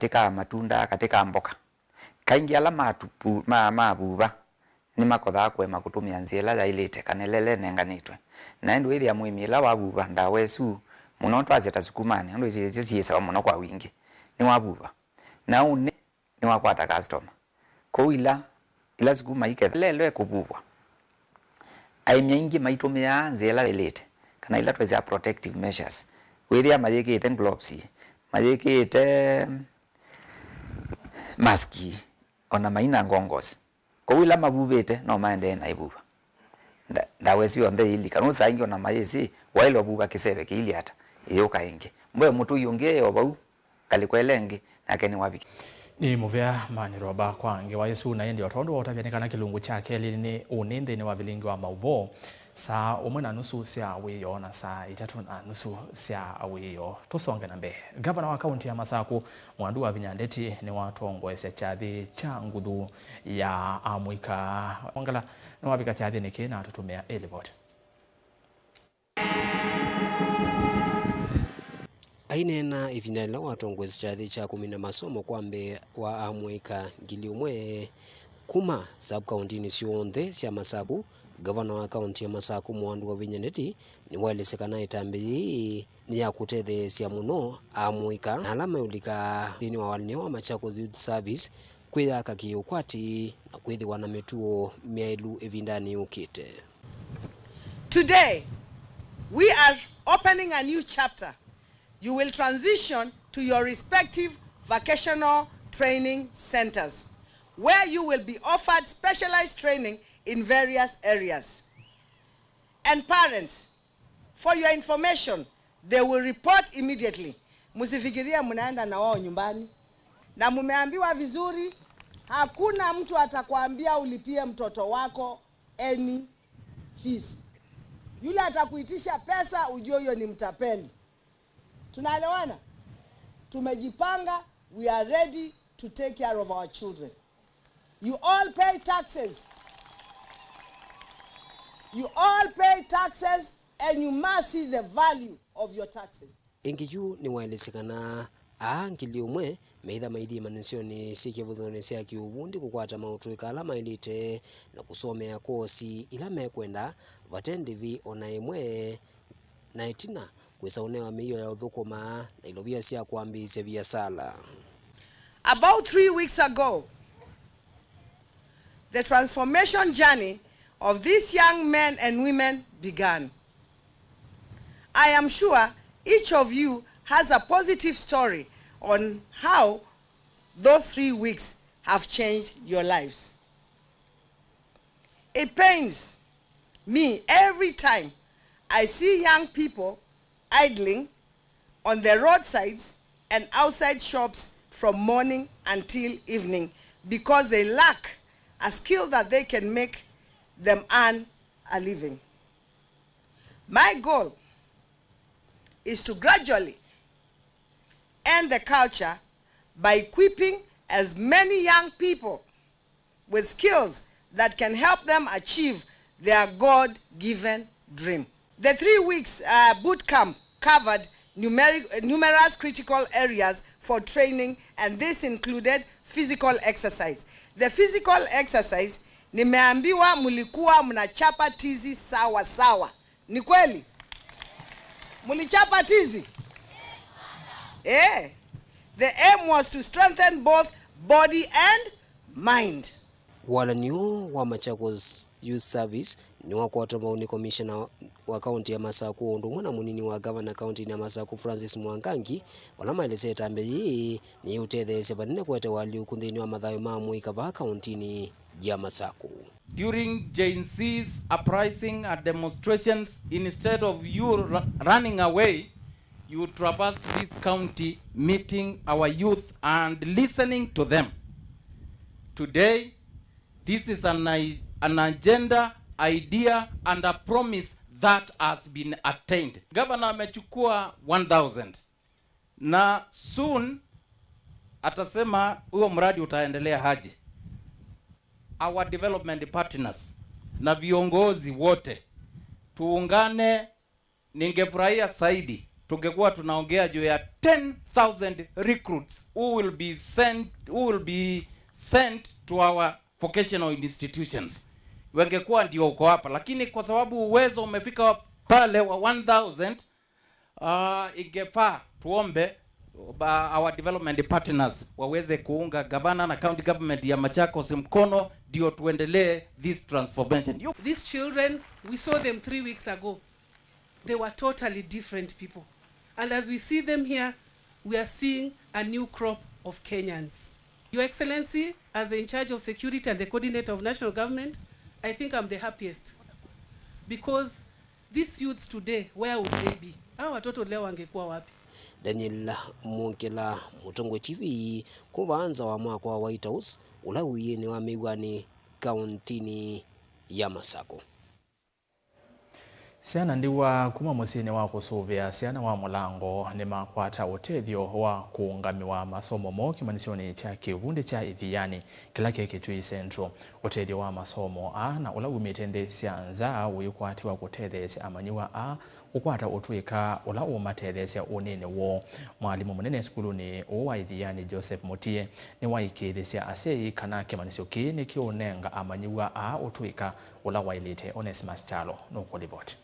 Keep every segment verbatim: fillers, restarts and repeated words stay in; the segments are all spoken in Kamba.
katĩ ka matunda, katĩ ka mboka. Kaingĩ ala matupu-, ma, mavuva nĩmakothaa kũema kũtũmĩa nzĩa ĩla yaĩlĩte kana ĩla ĩlenenganĩtwe. Na ĩndĩ wĩthĩa mũĩmi ĩla wavuva ndawa ĩsu mũno, twasya ta sukumanĩ, nũndũ isu syĩsawa mũno kwa wingĩ, nĩwavuva. Na ũnĩ nĩwakwata customer. Kwoou ila, ila sukuma iketha lelo ĩkũvuvwa, aĩmi aingĩ maitũmĩaa nzĩa ĩla yaĩlĩte, kana ila twĩsyaa protective measures. Wĩthĩa mayĩkĩĩte gloves, mayĩkĩĩte mask, ona maina ngongosi. Kwoou ĩla mavuvĩte, no maendee na ĩvuva. Nda-, ndawa ĩsu yonthe yĩilika. Nũũ saa ingĩ ona mayĩsĩ, waĩle ũvuva kĩseve kĩilyĩ ata, ĩyũka ĩngĩ. Mboe mũtũi ũngĩ e o vau ngalĩko ĩla ĩngĩ, nake nĩwavikie. Nĩ mũvea manĩrwa ba kwa ngewa ĩsu, na ĩndĩ o tondũ waũtavya nĩ kana kĩlungu kya kelĩ nĩ ũnĩ nthĩnĩ wa vilingi wa maũvoo, saa ũmwe na nusu sya wĩoo na saa itatũ na nusu sya wĩoo. Tũsonge na mbee. Ngavana wa kaunti ya Masakũ, Mwandu wa Vinya Ndeti, nĩwatongoesya kyathĩ kya nguthu ya amũika. Wangala nĩwavika kyathĩnĩ kĩĩ na atũtũmĩa ĩlivoti. Aineena ĩvinda yĩla watongoesya kyathĩ kya kũmina masomo kwa mbee wa amũika ngili ũmwe kuma sub-kauntinĩ syonthe sya Masakũ, ngavana wa kaunti ya Masakũ, Mwandu wa Vinya Ndeti, nĩwaelesya kana ĩtambya yĩĩ nĩ ya kũtetheesya mũno amũika na ala meũlika nthĩnĩ wa walany'o wa Machakos Youth Service kwĩyaka kĩ-ũkwati na kwĩthĩwa na mĩtuo myaĩlu ĩvindanĩ yũkĩte. Today, we are opening a new chapter. You will transition to your respective vocational training centers, where you will be offered specialized training in various areas. And parents, for your information, they will report immediately. Msifikirie mnaenda na wao nyumbani. Na mumeambiwa vizuri, hakuna mtu atakwambia ulipie mtoto wako any fees. Yule atakuitisha pesa, ujue huyo ni mtapeli. Tunaelewana? Tumejipanga, we are ready to take care of our children. You all pay taxes. You all pay taxes, and you must see the value of your taxes. Ĩngĩ yu nĩwaelesye kana aa ngili ũmwe meitha maithi imanyĩsyonĩ syĩ kĩvathũkany'o sya kĩũvundi kũkwata maũtũĩka ala maĩlĩte na kũsomea kosi ila mekwenda vate ndĩvi o na ĩmwe, na ĩtina kwĩsa ũnewa mĩio ya ũthũkũma na ilovia sya kwambĩĩsya viasala. About three weeks ago, the transformation journey of these young men and women began. I am sure each of you has a positive story on how those three weeks have changed your lives. It pains me every time I see young people idling on the roadsides and outside shops from morning until evening because they lack a skill that they can make them earn a living. My goal is to gradually end the culture by equipping as many young people with skills that can help them achieve their God-given dream. The three weeks, uh, boot camp covered numeric, numerous critical areas for training, and this included physical exercise. The physical exercise, nimeambiwa mlikuwa mnachapa tizi sawa sawa. Ni kweli? Mlichapa tizi? Eh. The aim was to strengthen both body and mind. Walany'o wa Machakos Youth Service nĩwakwatwa mbau nĩ komishena wa kaunti ya Masakũ o ũndũ ũmwe na mũnini wa gavana kauntinĩ ya Masakũ, Francis Mwangangi, vala maelesya ĩtambya yĩĩ nĩyĩũtetheesya vanene kũete ũalyũku nthĩnĩ wa mathayũ ma amũika vaa kauntinĩ ya Masakũ. During Gen Z's uprising and demonstrations, instead of you ru-, running away, you traversed this county meeting our youth and listening to them. Today, this is an i-, an agenda, idea, and a promise that has been attained. Governor amechukua one thousand. Na soon atasema huo mradi utaendelea aje. Our development partners na viongozi wote tuungane. Ningefurahia zaidi tungekuwa tunaongea juu ya ten thousand recruits who will be sent, who will be sent to our vocational institutions. Wangekuwa ndio uko hapa, lakini kwa sababu uwezo umefika pale wa one thousand, uh, ingefaa tuombe ba, our development partners waweze kuunga gavana na county government ya Machakos mkono, ndio tuendelee this transformation. You These children, we saw them three weeks ago. They were totally different people. And as we see them here, we are seeing a new crop of Kenyans. Your Excellency, as the in charge of security and the coordinator of national government, I think I'm the happiest. Because these youths today, where would they be? Hawa watoto leo wangekuwa wapi? Daniel Mungila, Mũtongoi T V, kũva nza wa mwako wa White House, ũla wĩ ĩnĩ wa Mĩw'anĩ, kaũntĩnĩ ya Masakũ. Syana ndiwa kuma mũsyĩnĩ wa kũsũvĩa syana wa Mũlango nĩmakwata ũtethyo wa kũũngamĩwa masomo moo kĩmanyĩsyonĩ kya kĩuvundi kya Ĩthianĩ, kĩla kĩ Kitui Central. Ũtethyo wa masomo aa na ũla wumĩte nthĩ sya nza ũikwatĩwa kũtetheesya amanyĩw'a aa kũkwata ũtũĩka ũla ũũmatetheesya ũnĩnĩ woo. Mwalimũ mũnene sukulunĩ ũũ wa Ĩthianĩ, Joseph Mũtie, nĩwaĩkĩĩthĩsya asyai kana kĩmanyĩsyo kĩĩ nĩkĩũnenga amanyĩw'a aa ũtũĩka ũla waĩlĩte. Onesmus Kyalo nũkũlivoti.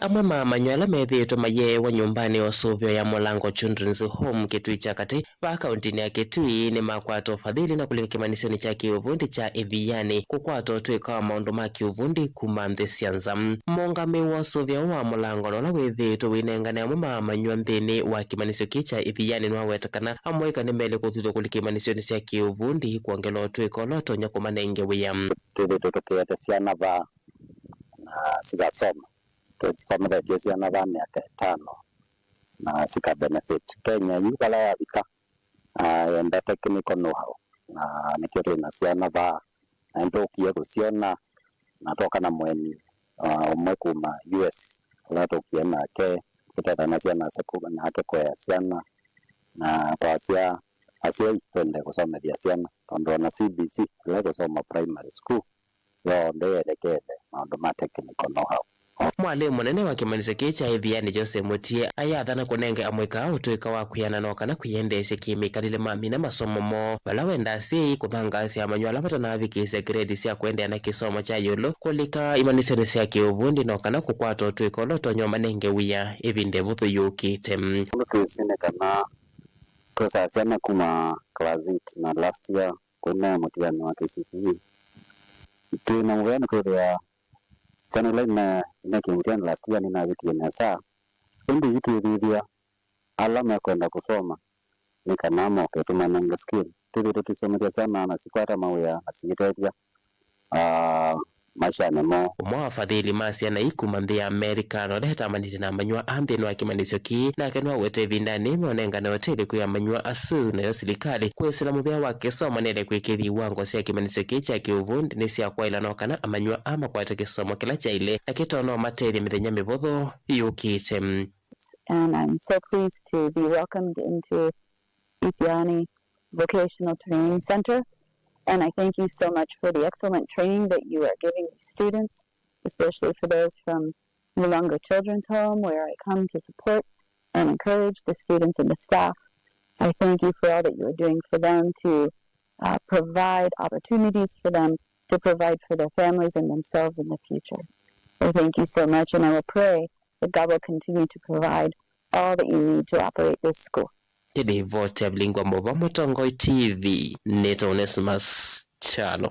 Amwe ma amanyĩw'a ala methĩĩtwe mayeewa nyũmbanĩ ya ũsũvĩo ya Mũlango Children's Home Kitui kya Katĩ, vaa kaũntĩnĩ ya Kitui, nĩmakwata ũfadhĩli na kũlika kĩmanyĩsyonĩ kya kĩũvundi kya Ĩthianĩ kũkwata ũtũĩka wa maũndũ ma kĩũvundi kuma nthĩ sya nza. Mũũngamĩi wa ũsũvĩo wa Mũlango na ũla wĩthĩĩtwe ũinengane amwe ma amanyĩw'a nthĩnĩ wa kĩmanyĩsyo kĩĩ kya Ĩthianĩ nĩwaweta kana amũika nĩmelĩ kũthuthw'a kũlika kĩmanyĩsyonĩ kya kĩũvundi kwongela ũtũĩka ũla ũtonya kũmanenge wĩa. Twĩthĩĩtwe tũkĩete syana vaa na sikasoma. Tũsomethetye syana vaa myaka ĩtano na sika benefit. Kenya yu vala yavika, ah, yenda technical know-how, na nĩkyo twĩ na syana vaa, na nĩtũkie kũsyona, na twoka na mũeni, ah, ũmwe kuma U S, ũla tũkie nake, tũtethanasya nake kũea syana, na twasya asyai twende kũsomethya syana, tondũ ona C B C ĩla ĩkũsoma primary school, yonthe yelekele maũndũ ma technical know-how. Mwalimũ mũnene wa kĩmanyĩsyo kĩĩ kya Ĩthianĩ, Jose Mũtie, ayathana kũnenge amũika aa ũtũĩka wa kwĩanana o kana kwĩyendeesya kĩ-mĩkalĩle mamina masomo moo, vala wendaa asyai kũthangaasya amanyĩw'a ala matanavikĩĩsya grade sya kũendeea na kĩsomo kya ĩũlũ kũlika imanyĩsyonĩ sya kĩũvundi no kana kũkwata ũtũĩka ũla ũtonya ũmanenge wĩa ĩvinda ĩvũthũ yũkĩte. Ũndũ twĩsĩ nĩ kana twosaa syana kuma class eight na last year kũina mũtiani wa K C P E. Twĩ na mũvea nĩ kwĩthĩa syana ila ina, ina kĩmũtiani last year nĩnavĩtie nesa, ĩndĩ yu twĩthĩthya ala mekwenda kũsoma nĩ kana moke tũmanenge skill. Twĩthĩĩtwe tũisomethya syana na sikwata mawĩa na siitethya, ah, maishanĩ moo. Ũmwe wa afadhĩli ma syana ii kuma nthĩ ya Amerika, na ũla etamanĩte na amanyĩw'a aa nthĩnĩ wa kĩmanyĩsyo kĩĩ, nake nĩwaweta ĩvindanĩ meũnengane ũtethyo kwĩ amanyĩw'a asu, nayo silikalĩ kwĩsĩla mũvea wa kĩsomo nĩyaĩle kwĩkĩĩthya iwango sya kĩmanyĩsyo kĩĩ kya kĩũvundi nĩ sya kwaĩla no kana amanyĩw'a aa makwate kĩsomo kĩla kyaĩle na kĩtonya ũmatethya mĩthenya mĩvũthũ yũkĩte. And I'm so pleased to be welcomed into Ithiani Vocational Training Center. And I thank you so much for the excellent training that you are giving these students, especially for those from Mulongo Children's Home, where I come to support and encourage the students and the staff. I thank you for all that you are doing for them to, uh, provide opportunities for them to provide for their families and themselves in the future. I thank you so much, and I will pray that God will continue to provide all that you need to operate this school. Nĩ livoti ya Vilingwa Mova, Mũtongoi T V, nĩtawa Onesmus Kyalo.